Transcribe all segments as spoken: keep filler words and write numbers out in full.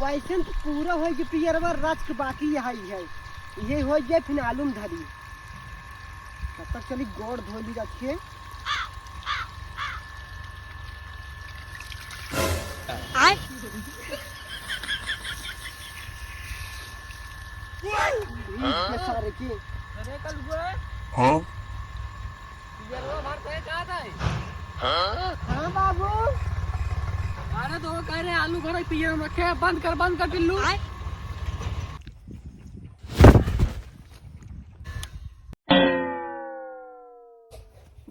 वैसे तो पूरा होइ गए पियरवा, रचक बाकी यही है, यही होइ गए, फिर आलू में धरी। तब तक चली गोड़ धो ली रखिए। आय। ये सारे की। अरे कलुआ। हाँ? पियरवा भरत है का ताई? हाँ बाबू। अरे तो कह रहे आलू भरे पियर में रखे, बंद कर, बंद कर पिल्लू। आय।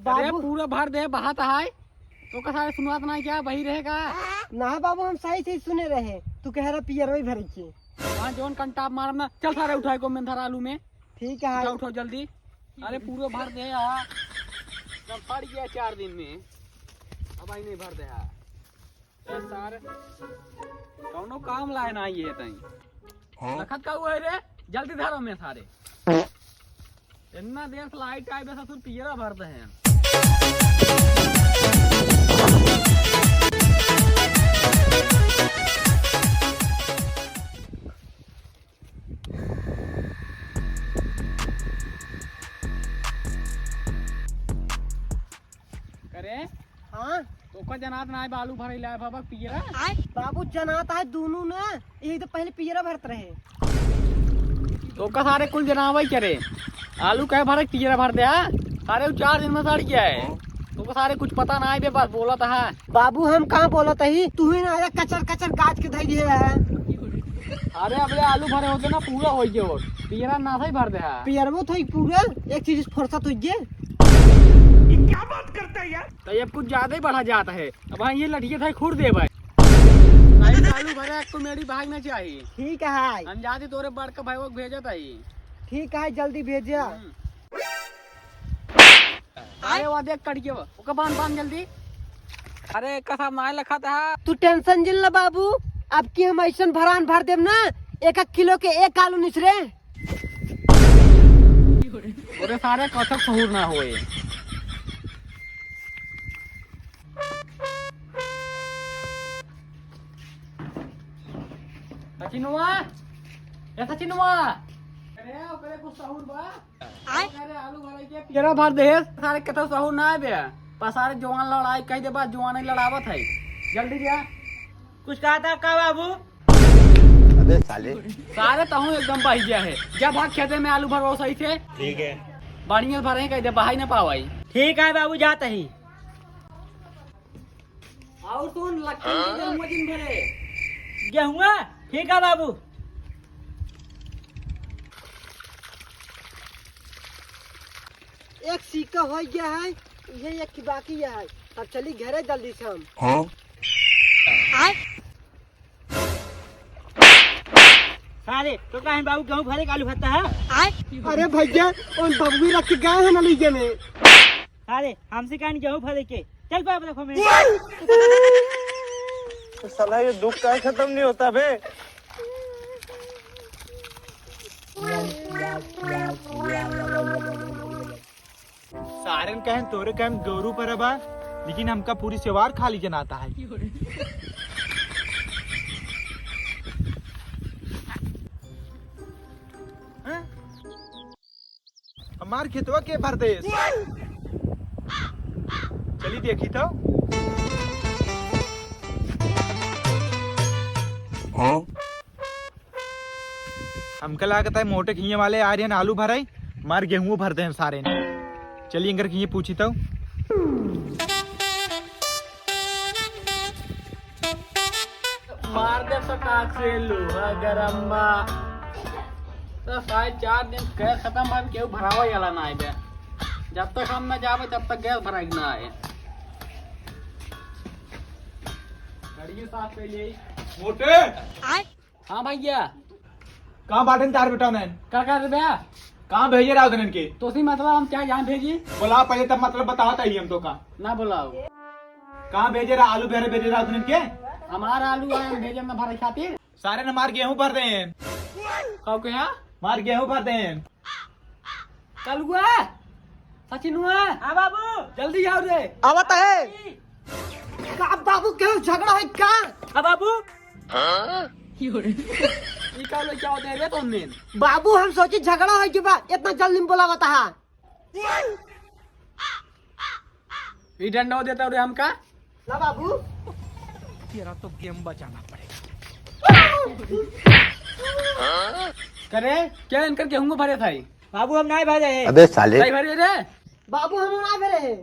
अरे बाबू। पूरा भर दे, बहात है। तोका सारे सुनात ना क्या, वही रहेगा? ना बाबू, हम सही से सुने रहे, तू कह रहा पियरवा भरे के। हाँ, जौन कंटाप मारब ना, चल सारे उठाए को मेंथर आलू में। ठीक है। उठाओ, उठाओ जल्दी। अरे पूरा भर दे यार, सब फट गया चार दिन में, अब आई नहीं भर दे यार। ए सारे, कौनो काम लाए ना ये तई। हाँ? लखत का हुआ है रे? जल्दी धरो में सारे। इतना देर से लाइट आए बे ससुर, पियरा भर दे हैं। करे? हाँ? तोका जनात ना आए, आलू भरे लाए बाबा पियरा। बाबू जनात है दोनों ना, यही तो पहले पियरा भरत रहे। तोका सारे कुल जनावे करे, आलू कहे भरे पियरा भर दे, हाँ? सारे उ चार दिन में सड़ गया है। तोका सारे कुछ पता ना आए बे, बस बोलत है। बाबू हम कहाँ बोलत ही, तू ही ना आया कचर कचर गाज के धई दिए है। अरे अबले आलू भरे होते ना पूरा होइ गए, पियरा ना सही भर दे है। पियरवो तो पूरा एक चीज फुर्सत होइ गए। ये क्या बात करता है यार? तो ये कुछ ज्यादा ही बढ़ा जाता है। अब हाँ, ये लठिया था, खुर दे भाई। भाई, आलू भरे, एक तो मेरी भाग ना चाहिए। ठीक है। हम जाते तोरे बड़का भाई को भेजत है। ठीक है, जल्दी भेजा। हम्म। अरे, वहाँ देख, कट गया वो। ओके, बांध, बांध जल्दी। अरे, कसम ना लखा था। तू tension जिन ला बाबू, अब की हम ऐसन भरान भर देब ना, एक एक किलो के एक आलू निसरे। ओरे सारे कथक सहूर ना होए। सचिनवा, ए सचिनवा। अरे, ओकरे कुछ सहूर बा? आय। अरे, आलू भरे के पियरा भर दे, सारे कथक सहूर ना आवे। पर सारे जवान लड़ाई कह दे, बा जवान ही लड़ावत है। जल्दी जा। कुछ कहा था का बाबू? अबे साले। सारे तहूँ एकदम बहिया है। जा भाग खेते में आलू भरवाओ सही से। ठीक है। बढ़िया भरे कह दे, बहाई ना पावाई। ठीक है बाबू, जात ही। और सुन, लखन के गेहुआ दिन भरे। गेहुआ? ठीक है बाबू। एक सिक्का हो गया है, ये एक की बाकी है। अब चली घरे जल्दी से हम। हाँ? आय। सारे, तो काहे बाबू गेहूं भरे के आलू भरता है? आय। अरे भैया, उन बबुई रख के गए हैं ना लीजे में। सारे, हमसे काहे गेहूं भरे के? चल पाए देखो मैं। तो साला ये दुख काहे खत्म नहीं होता बे? सारेन कहन तोरे कहन गोरू पर बा, लेकिन हमका पूरी सेवार खाली जनाता है। हैं? हमार खेतवा के भर देस। चली देखी तो। हाँ? हमका लागत है मोटे खिये वाले आ रहे हैं आलू भराई, मार गेहूं भर दे सारे ने। चलिए इनकर खिये पूछी तो। मार दे सका से लोहा गरम्मा। तो साढ़े चार दिन गैस खत्म है, केहू भरावा वाला ना आए बे। जब तक हम ना जावे तब तक गैस भराई ना आए। गाड़ियों साफ कर लिए। मोटे। आए। हाँ भैया। कहाँ बाटेन तार बेटा उन्हें? का कर बे? कहाँ भेजे रहा उन्हें के? तो सी मतलब हम क्या जान भेजी? बोला पहले तब मतलब बतावत ही हम तो का। ना बोलाओ। कहाँ भेजे रहा, आलू भरे भेजे रहा उन्हें के? हमारा आलू आया हम भेजे ना भरे खातिर। सारे ने मार गेहूं भर दे। कहो के यहाँ? मार गेहूं भर दे। कलुआ, सचिनुआ। हाँ बाबू। जल्दी आओ रे। आवत है। का बाबू, केहू झगड़ा है का? हाँ बाबू। हाँ? ई का लो, क्या होते हैं रे तुम में? बाबू, हम सोची झगड़ा होइ गया बा, इतना जल्दी में बोलावत हा। ई डंडा देता रे हमका। ना बाबू। तेरा तो गेम बचाना पड़ेगा। करे, क्या इनकर गेहूं में भरे था ई? बाबू, हम नाहीं भरे हैं। अबे साले। नहीं भरे रे। बाबू, हम नाहीं भरे हैं।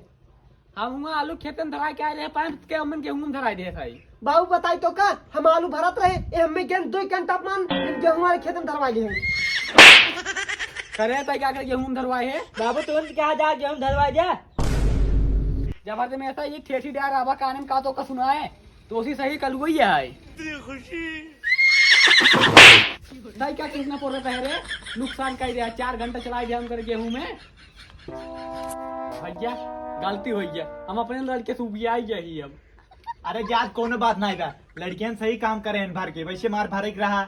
हम हुआ आलू खेते में धराइ के आए रहे, पाइप के हमन गेहूं में धराइ दे था ई। बाबू, बताई तो का, हम आलू भरत रहे, ए हमें गेंद दो घंटा मान गेहूं वाले खेते में धरवाइ लिए हैं। करे, तै का करे गेहूं में धरवाए है? बाबू, तुरंत कहा जा, गेहूं धरवाए जा। जब हर दिन ऐसा ये ठेठी डार आवा काने में का तो का सुनाए, तो उसी सही कलुआ ही है। तै क्या कितना पोर रहता है रे? नुकसान कर दिया, चार घंटा चलाइ दिया हम कर गेहूं में। भइया, गलती होइ गया, हम अपने लड़के से उबियाइ गया ही अब। अरे जात कोनो बात नाहीं बा, लड़कियन सही काम करे हैं भर के, वैसे मार भरे के रहा।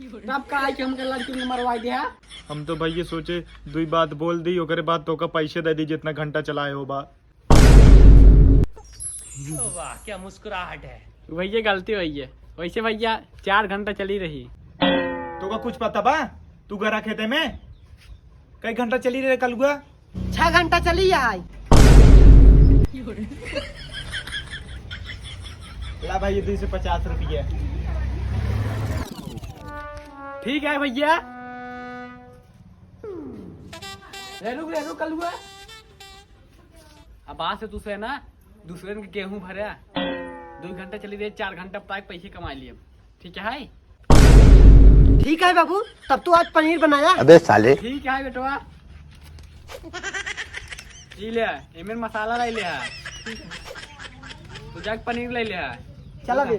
तब का है कि हमके लड़की में मरवाइ दिया? हम तो भइया सोचे दुई बात बोल दी, ओकरे बाद तोका पैसे दे दी जितना घंटा चलाए हो बा। वाह, क्या मुस्कुराहट है। भइया गलती होइ गया, वैसे भइया चार घंटा चली रही। तोका कुछ पता बा? तू गरा खेते में कई घंटा चली रहे कलुआ? छह घंटा चली है। ला भाई, ये दो सौ पचास रुपया। ठीक है भइया। रे रुक, रे रुक, कलुआ। अब आज से तू से ना दूसरे के गेहूं भरे, दो घंटा चली रही, चार घंटा पाए पैसे कमा लिए। ठीक है? ठीक है बाबू, तब तू आज पनीर बनाया। अबे साले। ठीक है बेटवा, ई ले, एमे मसाला लाई ले है, तू जाके पनीर लाई ले है। चला बे।